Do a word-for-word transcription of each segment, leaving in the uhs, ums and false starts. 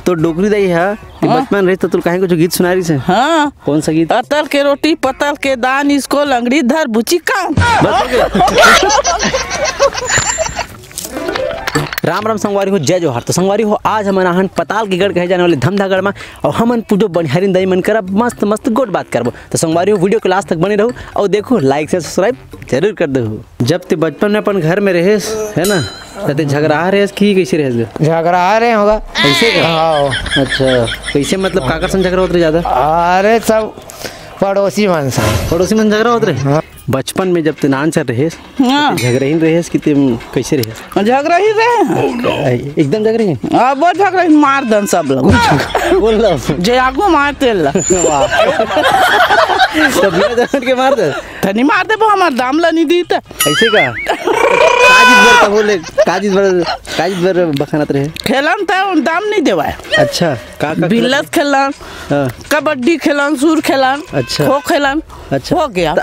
तो डोकरी दाई हा, कि हाँ। बचपन रहिस तो तोला काहे कुछ गीत सुना रहिस हे? हाँ। कौन सा गीत? अतल के रोटी, पतल के दान, इसको लंगड़ी धर बुची कान। बस हो गया। राम राम संगवारी हो, जय जोहार। तो संगवारी हो, आज हमन आहन पताल के गढ़ कहे जाने वाले धमधागढ़ मा, अउ हमन पूजो बनिहारिन दाई मन करा मस्त मस्त गोठ बात करबो। तो संगवारी हो, video के last तक बने रहू अउ देखू, like से subscribe जरूर कर दहू। जब ते बचपन में अपन घर में रहेस, है ना, त ते झगड़ा रहेस कि कैसे रहेस ग? झगड़ा रहे होगा। ऐसे का? हाँ। अच्छा, कैसे, मतलब काकर संग झगड़ा होत रहे ज्यादा? अरे सब पड़ोसी मन से। पड़ोसी मन झगड़ा होत रहे? हाँ। बचपन में जब ते नान चर रहेस, हाँ। त ते झगड़ाहीन रहेस कि ते कैसे रहेस? झगड़ाही रहे। एकदम झगड़ाहीन? अब वो झगड़ाही मार दन सब लोग। बोल लो। जे आगू मार तेल ला। वाह। तो बिना जरूरत के मार दे? तनी मार देबो, हमार दाम ला नहीं दी त। ऐसे का? काजित बर का बोले? काजित बर, काजित बर बखानत रहे? खेलन त दाम नहीं देवाय। अच्छा, का, का बिल्लस खेलन? खेलन, हाँ। कबड्डी खेलन, सूर खेलन, अच्छा। खो खेलन। अच्छा। हो गया।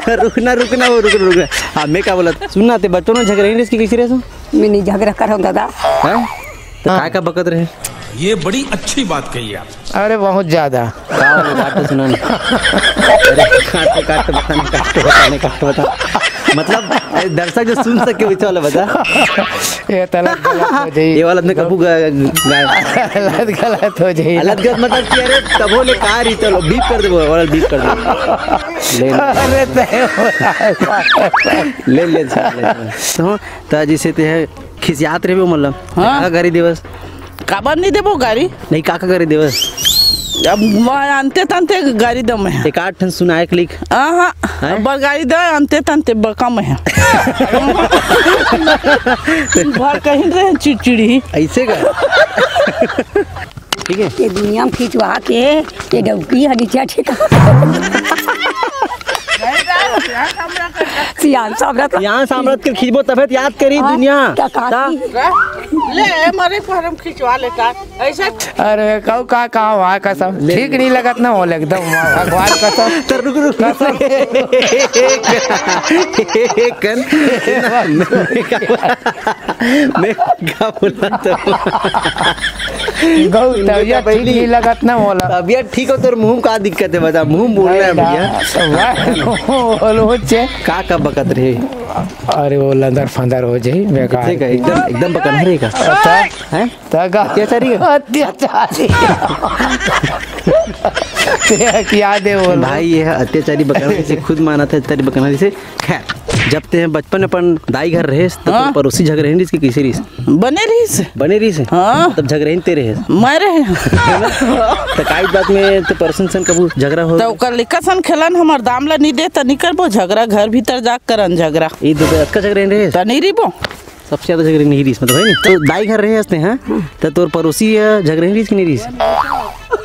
रुकना, रुकना, वो रुकना, रुकना। हाँ, मैं क्या बोला था? सुनना, ते बचपन में झगड़ाहीन रहेस कि कैसे रहेस? मैं नहीं झगड़ा करहूँ दादा। हाँ? तो हाँ। काय का बकत रहे? ये बड़ी अच्छी बात कही आप। अरे बहुत ज्यादा। का हो, बात तो सुना ना। अरे, काट, काट, बता ना, काट, बता ना, काट, बता। मतलब, ए, दर्शक जो सुन सके, वैसे वाला बता। ये तो अलग गलत हो जाई। ये वाला अपने कबू गा-, गा-, अलग गलत हो जाई। अलग गलत मतलब कि अरे, तबो ले का रही, चलो, beep कर दे, वो वाला beep कर दे। ले, ले। अरे, तय हो रहा है। ले, ले, ले, ले। तो, त जैसे ते है, खिसियात रहिबे, मतलब, हाँ। का गारी देवस? काबर नहीं देबो गारी? नहीं, का, का गारी देवस? अब मैं अंते तंते गारी दम है। एक आठ ठन सुनाए click। हाँ, हाँ। हैं? अब गारी दे, अंते तंते बकम है। भर कहीं रहे चिड़चिड़ी। ऐसे का? ठीक है। ये दुनिया में खिंचवा के, ये डौकी है नीचे ठिका। सियान सामरत। सियान सामरत के खींचबो तभे त याद करी हाँ, दुनिया। क्या कहा का? थी? ले, मरे पर हम खिंचवा लेता। ऐसे अरे, कहू का, का हुआ कसम? ले। ठीक नहीं लगत ना, वो एकदम भगवान कसम। तो रुक, रुक, रुक। कसम। एक, एक, एक, मैं, मैं क्या बोला तो? गौ, तबियत ठीक नहीं लगत ना बोला। तबियत ठीक हो, तोर मुंह का दिक्कत है बता, मुंह बोलना है भैया। वाह, बोलो छे। का, का बकत रहे? अरे वो लंदर फंदर हो जाई, बेकार। ठीक है, एकदम, एकदम बकत नहीं रहेगा। अच्छा। हैं? तगा। अत्याचारी है? अत्याचारी। ते क्या दे बोल? भाई, ये है अत्याचारी बकरा, इसे खुद माना था, अत्याचारी बकरा, इसे। खैर, जब ते बचपन में अपन दाई घर रहे, तब हाँ। पड़ोसी झगड़ाहीन रहिस कि कैसे रहिस? बने रहिस। बने रहिस? हाँ। तब झगड़ाहीन ते रहे? मैं रहे। तो काई बात में ते पड़ोसन सन कबू झगड़ा हो? तो ओकर लिखा सन खेलन, हमार दाम ला नहीं दे, त नहीं करबो झगड़ा, घर भीतर जा करन झगड़ा। ये दो अतका झगड़ाहीन रहे? त नहीं रहिबो। सबसे ज्यादा झगड़ाहीन नहीं रहिस, मतलब, है नी? तो दाई घर रहे हस ते, हाँ? त तोर पड़ोसी, अ, झगड़ाहीन रहिस कि नहीं रहिस?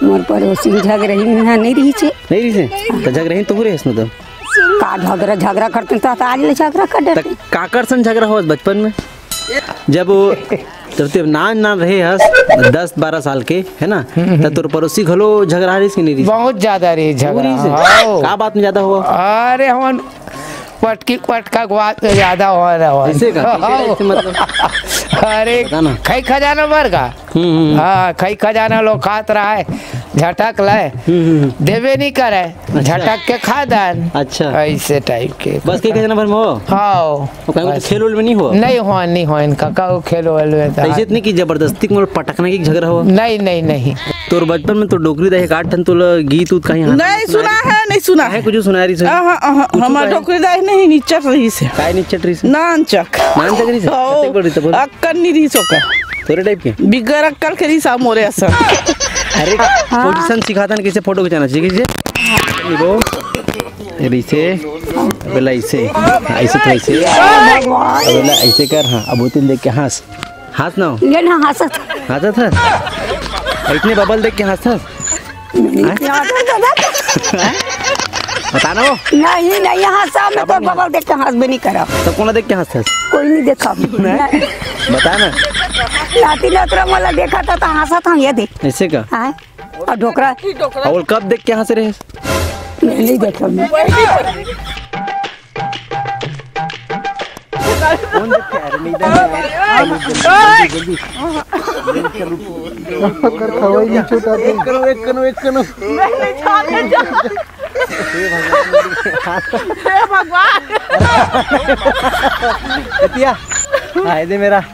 मोर पड़ोसी झगड़ाहीन नहीं रहिस हे। नहीं रहिस हे? त झगड़ाहीन तो रहे हस, मतलब। का झगड़ा, झगड़ा करते त आज ले झगड़ा कर त डरते। काकर सन झगड़ा होवस बचपन में? जब वो, जब ते नान नान रहे हस, दस बारह साल के, है ना? हम्म, हम्म। त तोर पड़ोसी घलो झगड़ा रहिस कि नहीं रहिस? बहुत ज्यादा रहिस झगड़ा। रहिस हे? हाँ। का बात में ज्यादा हुआ? अरे, हमन पटकी पटका के बात में ज्यादा हो रहा है। ऐसे का? कैसे हाँ। टाइप से मतलब? अरे, बता ना। खई खजाना मर का? हम्म, हम्म। हाँ, खई खजाना लोग खात रहा है, झटक लाए, हम्म, हम्म, हम्म। देवे नहीं करे, अच्छा। झटक के खा दान। अच्छा। ऐसे टाइप के। बस खई खजाना भर में हो? हाँ। तो कहीं कुछ बस। खेल वेल में नहीं हो? नहीं हो, नहीं हो इनका, का खेल वेल में तो ऐसे इतनी की जबरदस्ती के मतलब पटकने की झगड़ा हो? नहीं, नहीं, नहीं। तोर बचपन में तो डोकरी दाई एक आठ ठन तोला गीत उत कहीं हाथ नहीं में सुना सुनाए? है, नहीं सुना काहे है। कुछ सुनाए रहिस हे? अहं, अहं, कुछ हमार सुनाए? डोकरी दाई नहीं निचट रहिस हे। काहे निचट रहिस हे? नानचक। नानचक रहिस हे? हाँ। कतेक बड़ रहिस हे बोल? अक्कल नहीं रहिस ओकर। तोरे टाइप के? बिगर अक्कल के रहिस हे मोरे असन। अरे, हाँ। पोजीशन सिखाता ना, कैसे फोटो खिंचाना चाहिए, कैसे? ये वो, ये रहिस हे, बोला ऐसे, ऐसे तो ऐसे। अब बोला ऐसे कर, हाँ, अब वो तीन देख के हंस। हंस ना हो। ये ना हंसत। हंसत हे? इतने बबल देख के हंसत हे? नहीं, हैं? नहीं हंसत दादा। हैं? बता ना वो। नहीं, नहीं हंसा, मैं तो बबल देख के हंस भी नहीं करा। तो कौन देख के हंसत हे? कोई नहीं देखा। नहीं? नहीं। बता ना। नाती नतरा मोला देखा था तो हंसा था ये देख। ऐसे का? हाँ। और डोकरा। और कब देख के हंस रहे? नहीं देखा मैं। कौन देखे? अरे नहीं दे। जल्दी, जल्दी, जल्दी। ओकर खवाई नहीं छूटा थे। एक करो, एक करो, एक करो। मैं नहीं जाने जा। हे भगवान। हे भगवान। एतिया, हाय दे मेरा।